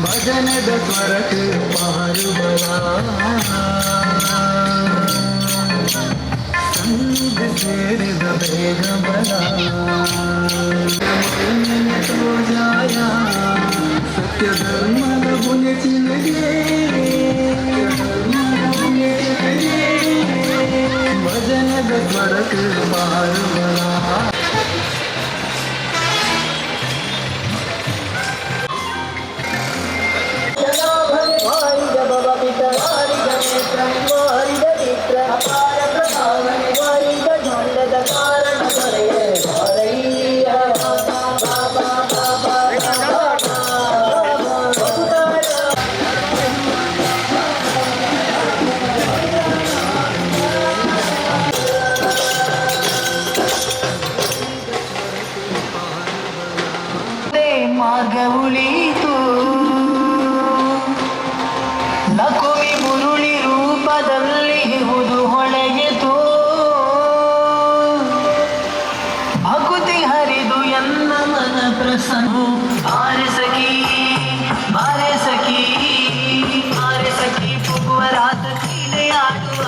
ಭಜನದ ಸ್ವರಕ್ಕೆ ಪಾರುವರ ಸಂಗ ಸೇರಿದ ಬೇಗ ಬರ ತೋಜಾಯ ಸತ್ಯ ಧರ್ಮದ ಬುಲೆಚಿನಗೆ ಭಜನದ ಸ್ವರಕ್ಕೆ ಪಾರುವರ. ಮಾರ್ಗ ಉಳಿಯಿತು. ಲಕುಮಿ ಮುರುಳಿ ರೂಪದಲ್ಲಿ ಹುದು ಹೊಳೆಯಿತು. ಭಕುತಿ ಹರಿದು ಎನ್ನ ಮನ ಪ್ರಸನ್ನ. ಬಾರೆ ಸಖಿ, ಬಾರೆ ಸಖಿ, ಬಾರೆ ಸಖಿ, ಪುಗುವ ರಾಸ ಕ್ರೀಡೆಯಾಡುವ.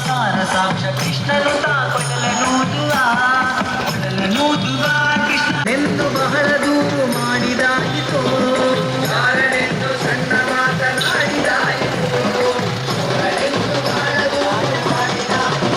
ಸಾರ ಸಾಕ್ಷ ಕೃಷ್ಣನು ತಾ ಕೊಡಲನೂದುವ, ಕೊಡಲನೂದುವ ಕೃಷ್ಣ ಎಂದು ಬಹಳ ದೂರು ಮಾಡಿದಾಯಿತು, ಕಾರಣೆಂದು ಸಣ್ಣ ಮಾತನಾಡಿದಾಯಿತು. ಕಾರಣೆಂದು ಬಹಳ ದೂರು ಮಾಡಿದಾಯಿತು.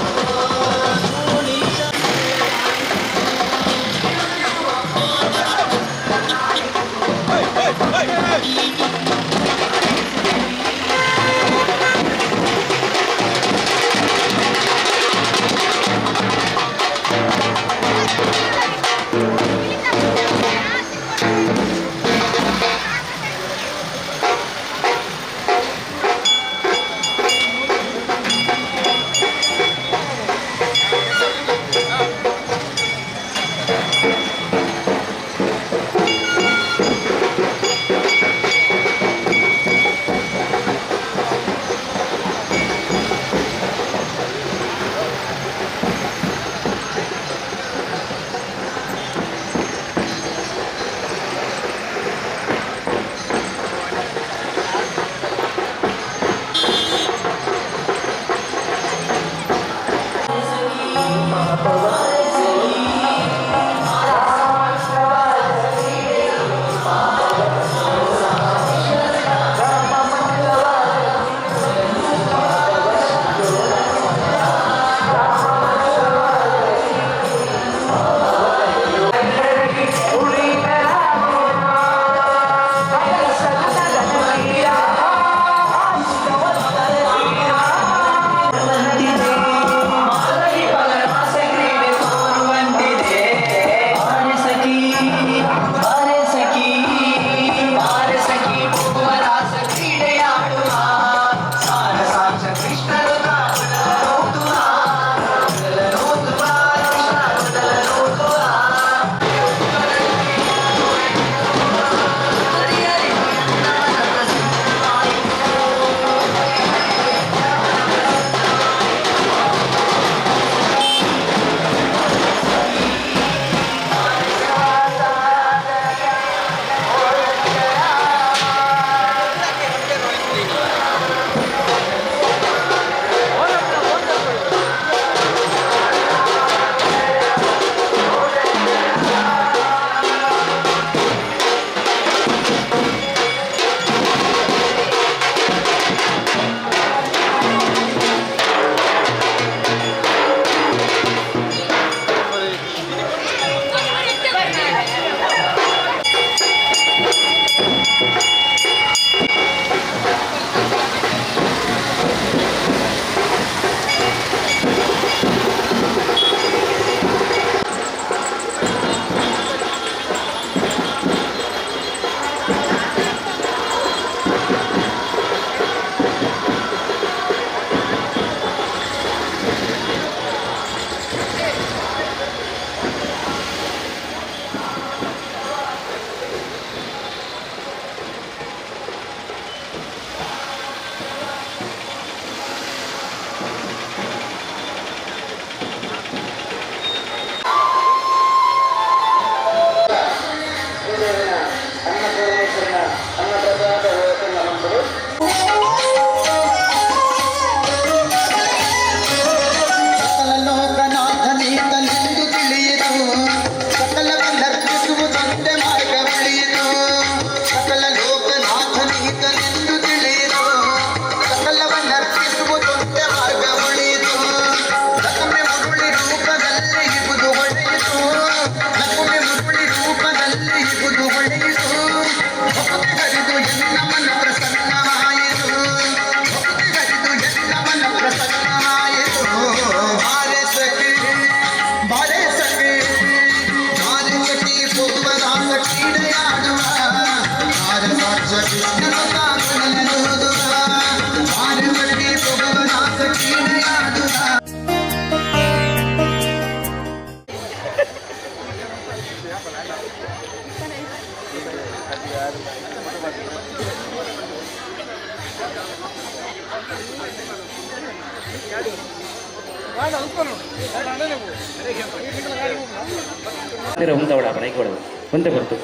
ಒಂತೆ ಬರ್ತು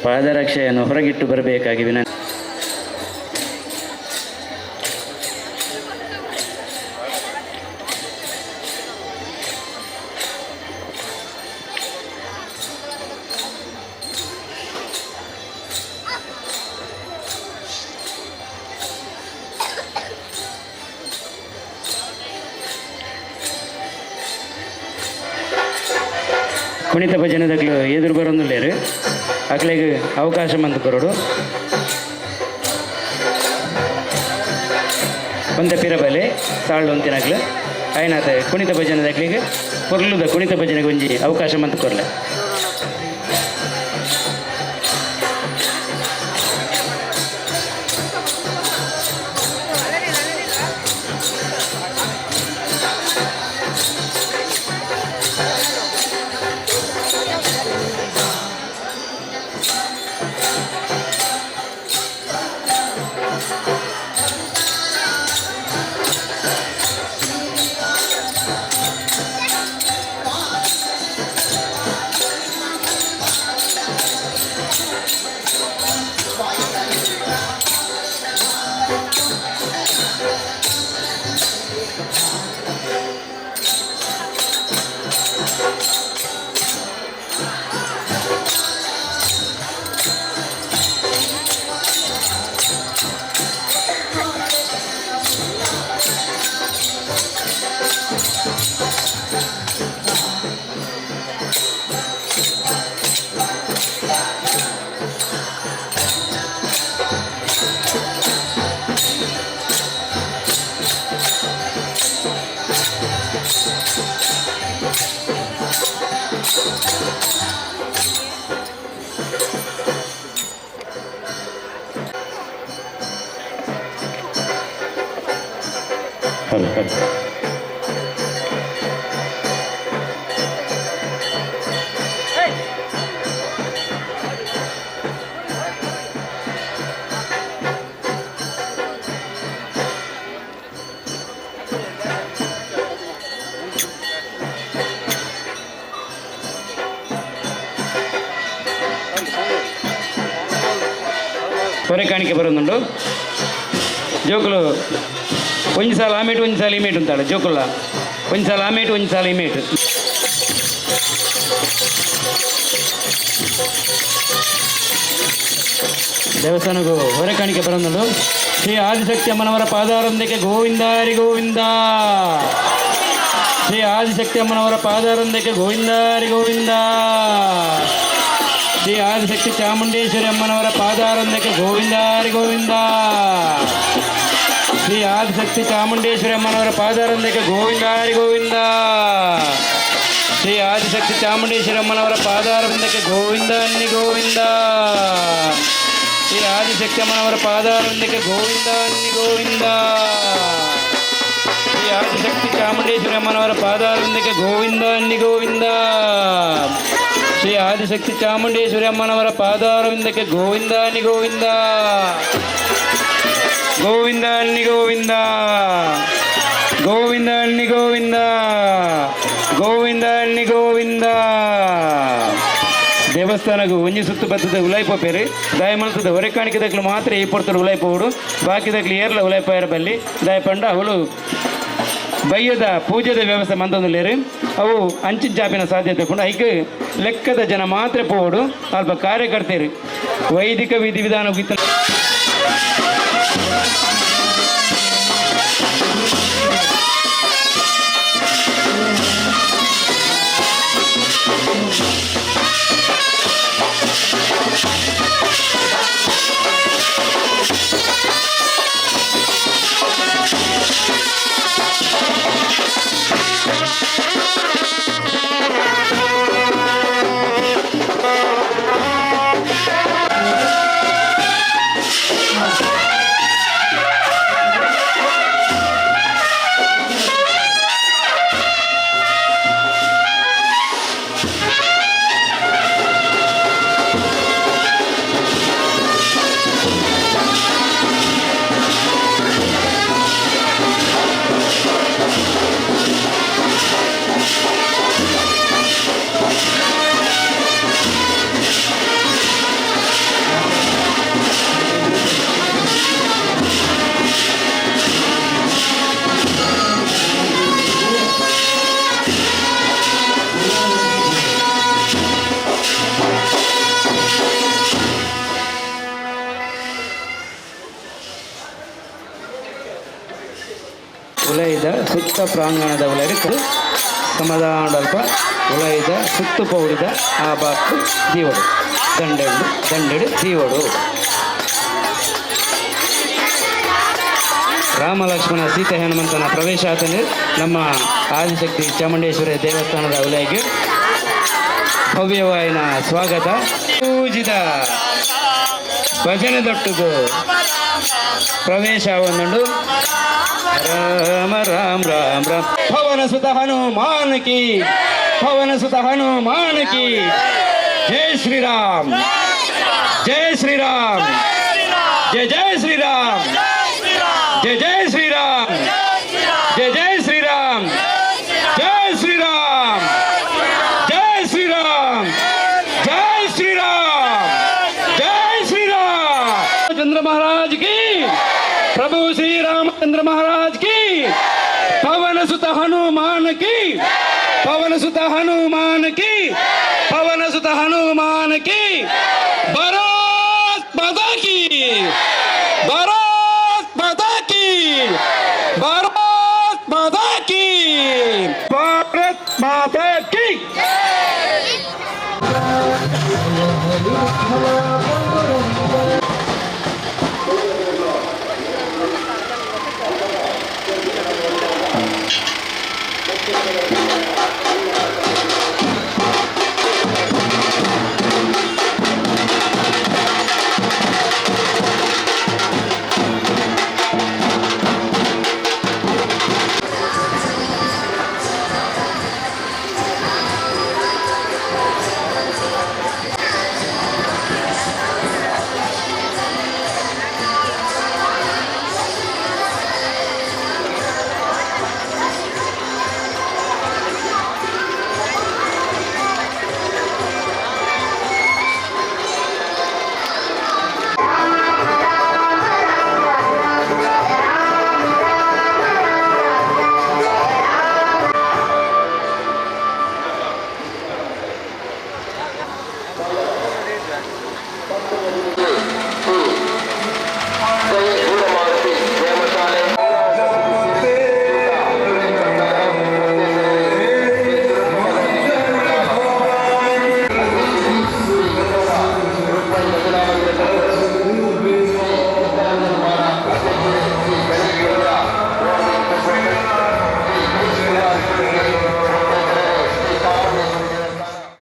ಪಾದರಕ್ಷೆಯನ್ನು ಹೊರಗಿಟ್ಟು ಬರಬೇಕಾಗಿ ವಿನಂತಿ. ಕುಣಿತ ಭಜನೆದಕ್ಲು ಎದುರು ಬರೋದಿಲ್ಲೇರು ಅಕ್ಲೆಗ್ ಅವಕಾಶ ಮಂತ್ ಕೊರಡು ಒಂದ ಪಿರಬಲೆ ತಾಳು ಅಂತಿನಕ್ಲು ಆಯ್ನಾತ ಕುಣಿತ ಭಜನೆದಕ್ಲಿಗೆ ಪೊರ್ಲುದ ಕುಣಿತ ಭಜನೆಗೆ ಒಂಜಿ ಅವಕಾಶ ಮಂತ್ ಕೊರ್ಲೆ. ಹಲೋ ಹಲೋ ಹೊರೆ ಕಾಣಿಕೆ ಬರೋದುಂಡು ಜೋಕುಲು ಒಂಜಿ ಸಾಲ ಆಮೇಟು ಒಂಜಿ ಸಾಲ ಇಮೇಟು ಅಂತಾಳೆ ಜೋಕುಲ್ಲ ಒಂಜಿ ಸಾಲ ಆಮೇಟು ಒಂಜಿ ಸಾಲ ಇಮೇಟು. ದೇವಸ್ಥಾನಕ್ಕೂ ಹೊರೆ ಕಾಣಿಕೆ ಬರೋದುಂಡು. ಶ್ರೀ ಆದಿಶಕ್ತಿ ಅಮ್ಮನವರ ಪಾದಾರಂದಕ್ಕೆ ಗೋವಿಂದ ಹರಿ ಗೋವಿಂದ. ಶ್ರೀ ಆದಿಶಕ್ತಿ ಅಮ್ಮನವರ ಪಾದಾರಂದಕ್ಕೆ ಗೋವಿಂದ ಹರಿ ಗೋವಿಂದ. ಶ್ರೀ ಆದಿಶಕ್ತಿ ಚಾಮುಂಡೇಶ್ವರಿ ಅಮ್ಮನವರ ಪಾದಾರಂದಕ್ಕೆ ಗೋವಿಂದ ಹರಿ ಗೋವಿಂದ. ಶ್ರೀ ಆದಿಶಕ್ತಿ ಚಾಮುಂಡೇಶ್ವರಿ ಅಮ್ಮನವರ ಪಾದಾರಂದಕ್ಕೆ ಗೋವಿಂದ ಹರಿ ಗೋವಿಂದ. ಶ್ರೀ ಆದಿಶಕ್ತಿ ಚಾಮುಂಡೇಶ್ವರಿ ಅಮ್ಮನವರ ಪಾದಾರವಿಂದಕ್ಕೆ ಗೋವಿಂದ ಅನ್ನಿ ಗೋವಿಂದ. ಶ್ರೀ ಆದಿಶಕ್ತಿ ಅಮ್ಮನವರ ಪಾದಾರವಿಂದಕ್ಕೆ ಗೋವಿಂದ ಅನ್ನಿ ಗೋವಿಂದ. ಶ್ರೀ ಆದಿಶಕ್ತಿ ಚಾಮುಂಡೇಶ್ವರಿ ಅಮ್ಮನವರ ಪಾದಾರವಿಂದಕ್ಕೆ ಗೋವಿಂದ ಅನ್ನಿ ಗೋವಿಂದ. ಶ್ರೀ ಆದಿಶಕ್ತಿ ಚಾಮುಂಡೇಶ್ವರಿ ಅಮ್ಮನವರ ಪಾದಾರವಿಂದಕ್ಕೆ ಗೋವಿಂದ ಅನ್ನಿ ಗೋವಿಂದ. ಗೋವಿಂದ ಅನ್ನಿ ಗೋವಿಂದ. ಗೋವಿಂದ ಅನ್ನಿ ಗೋವಿಂದ. ಗೋವಿಂದ ಅನ್ನಿ ಗೋವಿಂದ. ದೇವಸ್ಥಾನಗೂ ಒಂಜಿ ಸುತ್ತು ಬತ್ತದ ಉಲಾಯ್ಪೇರು ದಯಮಲ್ತದ ಹೊರೆ ಕಾಣಿಕೆ ದಕ್ಲು ಮಾತ್ರ ಈ ಪೊರ್ತರು ಉಲಾಯ್ಪೋಡು ಬಾಕಿ ದಕ್ಲು ಏರ್ಲ ಉಲಾಯ್ಪಾಯರ ಬಲ್ಲಿ ದಯಪಂಡ ಅವಳು ಬಯ್ಯದ ಪೂಜೆದ ವ್ಯವಸ್ಥೆ ಮಂತೊಂದುಲ್ಲೇರು ಅವು ಅಂಚಿನ ಚಾಪಿನ ಸಾಧ್ಯತೆ ಪುಂಡು ಐಕ್ ಲೆಕ್ಕದ ಜನ ಮಾತ್ರ ಪೋಡು ಅಲ್ಪ ಕಾರ್ಯಕರ್ತರು ವೈದಿಕ ವಿಧಿವಿಧಾನ ಉಲೈದ ಸುತ್ತ ಪ್ರಾಂಗಣದ ಉಲೈಡ್ ಸಮಾಧಾನಲ್ಪ ಉಲೈದ ಸುತ್ತು ಪೌಡಿದ ಆ ಬಾಕ್ಲು ದೀವಡು ದಂಡೆಡು ದಂಡೆಡು ದೀವಡು. ರಾಮ ಲಕ್ಷ್ಮಣ ಸೀತೆ ಹನುಮಂತನ ಪ್ರವೇಶ ಆತಂದ್ರೆ ನಮ್ಮ ಆದಿಶಕ್ತಿ ಚಾಮುಂಡೇಶ್ವರಿ ದೇವಸ್ಥಾನದ ಉಲೈಗೆ ಭವ್ಯವಾಯಿನ ಸ್ವಾಗತ. ಪೂಜಿತ ಭಜನೆ ದೊಟ್ಟುಗು ಪ್ರವೇಶ ಒಂದುಂಡು. ರಾಮ ರಾಮ ರಾಮ ರಾಮ. ಪವನ ಸುತ ಹನುಮಾನ್ ಕಿ, ಪವನ ಸುತ ಹನುಮಾನ್ ಕಿ. ಜೈ ಶ್ರೀರಾಮ್, ಜೈ ಶ್ರೀರಾಮ್, ಜೈ ಜೈ ಶ್ರೀರಾಮ್, ಜೈ ಜೈ ಶ್ರೀರಾಮ್, ಜೈ ಜೈ ಶ್ರೀರಾಮ್, ಜೈ ಶ್ರೀರಾಮ್, ಜೈ ಶ್ರೀರಾಮ್, ಜೈ ಶ್ರೀರಾಮ್, ಜೈ ಶ್ರೀರಾಮ್. ಚಂದ್ರ ಮಹಾರಾಜ್ ಕಿ, ಪ್ರಭು ಶ್ರೀರಾಮಚಂದ್ರ ಮಹಾರಾಜ್ ಕಿ, ಪವನ ಸುತ ಹನುಮಾನ್ ಕಿ, ಪವನ ಸುತ ಹನುಮಾನ್ ಕಿ, ಪವನ ಸುತ ಹನುಮಾನ್ ಕಿ.